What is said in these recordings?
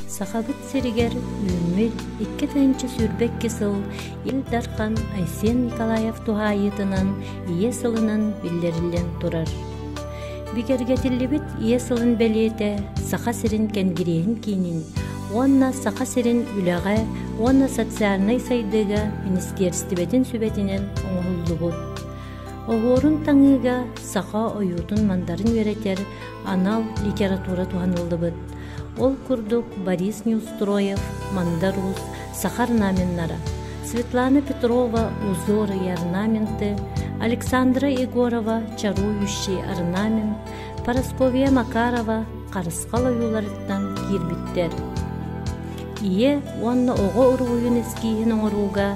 Сахабыт сиригэр үүммүт 2022 сыл Ил Дархан Айсен Николаев туһаайыытынан Ийэ сылынан биллэриллэн турар. Бигэргэтиллибит Ийэ сылын бэлиэтэ Саха сирин Кэнгириэһин киинин уонна Саха сирин үлэҕэ уонна социальнай сайдыыга министиэристибэтин сүбэтинэн оҥоһуллубут. Оһуорун таҥыыга саха ойуутун-мандарын үөрэтэр анал литература туһаныллыбыт. Ол курдук Борис Неустроев «Мандар Уус» саха орнаменнара, Светлана Петрова «Узоры и орнаменты», Александра Егорова «Чарующий орнамент», Парасковья Макарова «Харысхал ойууларыттан» киирбиттэр. Ийэ уонна оҕо уруһуйун эскииһин оҥорууга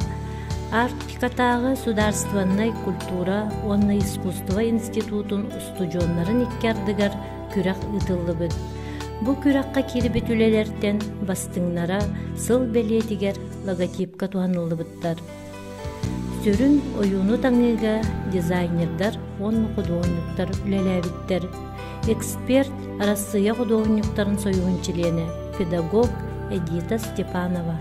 Арктикатааҕы судаарыстыбаннай культура уонна искусство институтун устудьуоннарын икки ардыгар күрэх ыытыллыбыт. Бу күрэххэ киирбит үлэлэртэн бастыҥнара сыл бэлиэтигэр логотипка туһаныллыбыттар. Сүрүн ойууну таҥыыга дизайнердар уонна худуоһунньуктар үлэлээбиттэр. Эксперт Арассыыйа худуоһунньуктарын сойууһун чилиэнэ, педагог Эдита Степанова.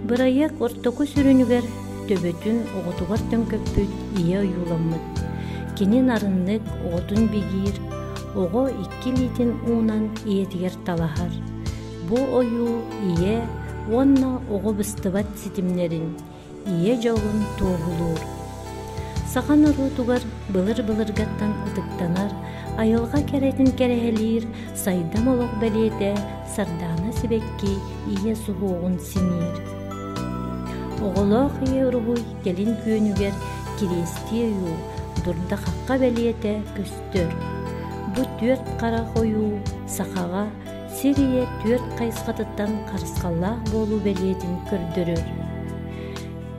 Бырайыак ортоку сүрүнүгэр төбөтүн оҕотугар төҥкөппүт ийэ ойууламмыт. Кини нарыннык оҕотун бигиир, оҕо икки илиитин уунан ийэтигэр талаһар. Бу ойуу ийэ уонна оҕо быстыбат ситимнэрин, ийэ дьолун туоһулуур. Саха норуотугар былыр-былыргаттан ытыктанар, айылҕа кэрэтин кэрэһэлиир сайдам олох бэлиэтэ сардаана сибэкки ийэ суһуоҕун симиир. Оҕолоох ийэ уруһуй кэлин күөнүгэр кириэстии ойуу, дурда-хахха бэлиэтэ көстөр. Бу түөрт харах ойуу сахаҕа сир ийэ түөрт хайысхатыттан харысхаллаах буолуу бэлиэтин көрдөрөр.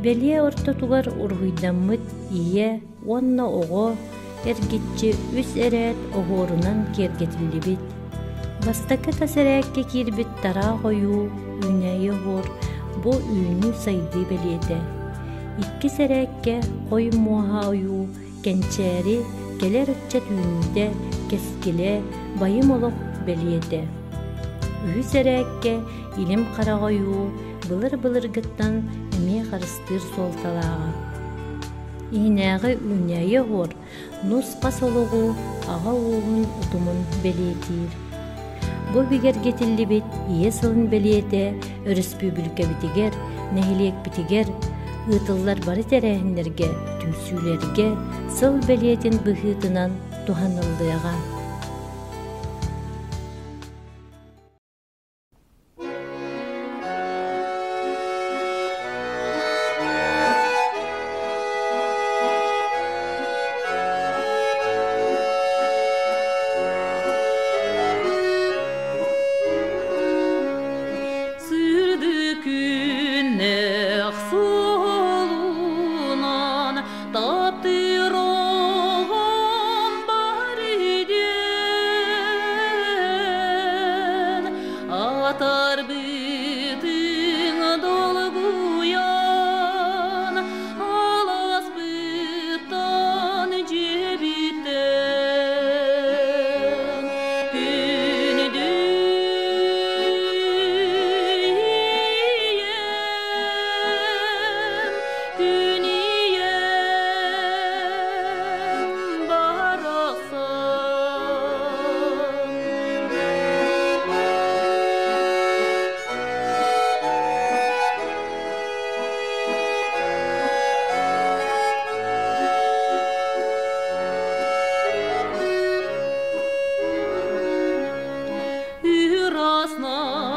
Бэлиэ ортотугар уруһуйдаммыт ийэ уонна оҕо эргиччи үс эрээт оһуорунан киэргэтиллибит. Бастакы тас эрээккэ киирбит тараах ойуу, үүнээйи оһуор бу үүнүү-сайдыы бэлиэтэ. Иккис эрээккэ хой муоһа ойуу, кэнчээри, кэлэр ыччат үүнүүтэ, кэскилэ, байым олох бэлиэтэ. Үһүс эрээккэ илим харах ойуу былыр-былыргыттан эмиэ харыстыыр суолталааҕа. Иһинээҕи үүнээйи оһуор нус-хас олоҕу аҕа ууһун утумун бэлиэтиир. Бу бигэргэтиллибит Ийэ сылын бэлиэтэ өрөспүүбүлүкэбитигэр, нэһилиэкпитигэр ыытыллар бары тэрээһиннэргэ, түмсүүлэргэ сыл бэлиэтин быһыытынан туһаныллыаҕа. Сырдык күннэх суолунан таптыыр оҕом бар диэн атарбытыҥ долгуйан аласпыттан дьиэбиттэн күндү ийэм күн ийэм барахсан.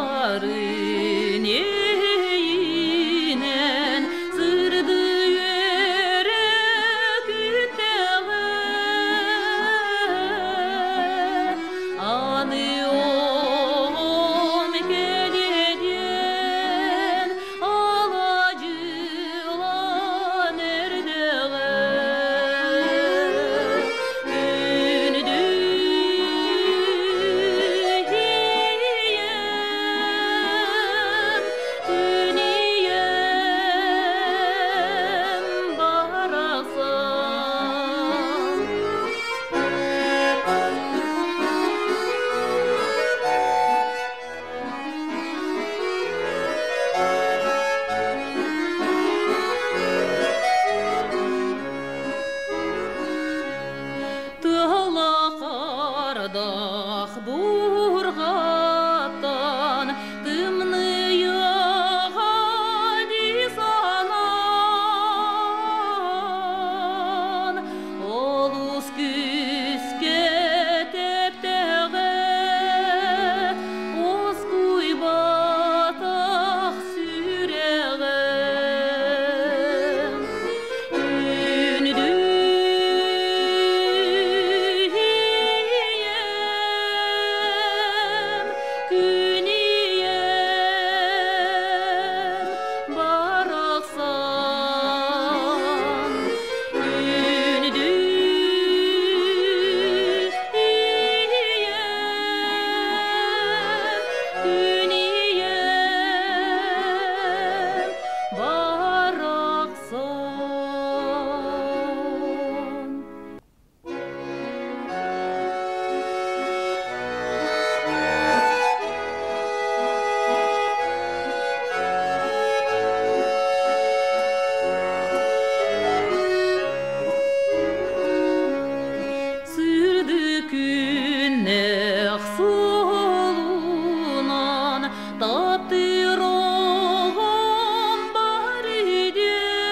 Ыраснарын эйинэн сырды үөрэ күттэҕэ аны оҕом кэлиэ диэн алаадьылаан эрдэҕэ күндү ийэм. Күн ийэм барахсан, күндү ийэм, күн ийэм барахсан. Сырды күннэх суолунан таптыыр оҕом бар диэн,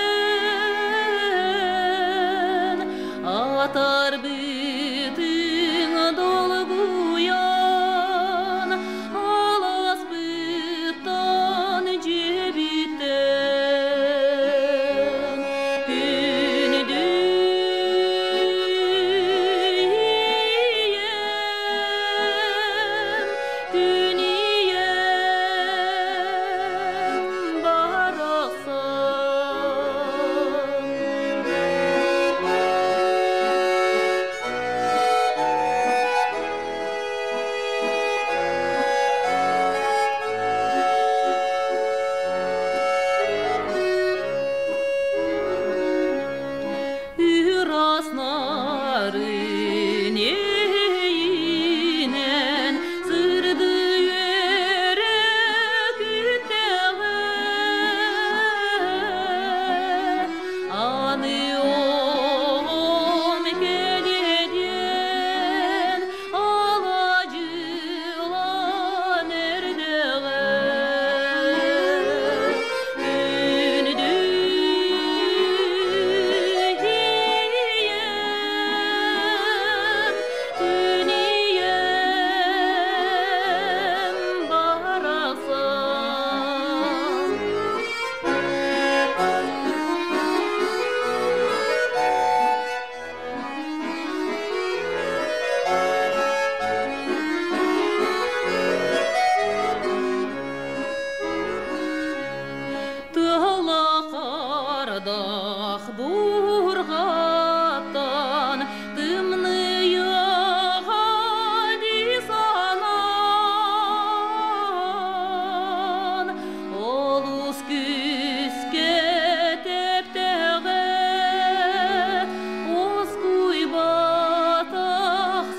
атарбытыҥ долгуйан, аласпыттан дьиэбиттэн. Күндү ийэм, күн ийэм барахсан. Ыраснарын эйинэн сырды үөрэ күттэҕэ, аны оҕом кэлиэ диэн алаадьылаан эрдэҕэ. Күндү ийэм, күн ийэм барахсан. Тыала бурҕаттан тымныйыаҕа дии санаан, олус күүскэ тэптэҕэ, уоскуйбатах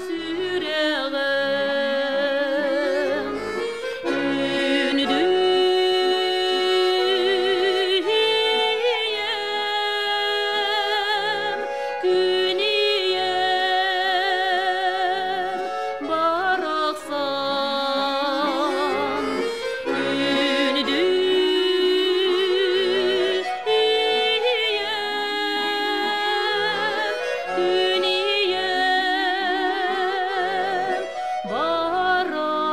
сүрэҕим. Күндү ийэм, күн ийэм барахсан. Күндү ийэм, күн ийэм барахсан.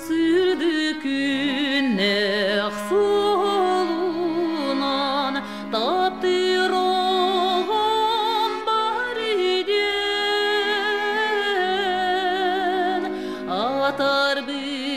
Сырды күннэх суолунан таптыыр оҕом бар диэн, атарбытыҥ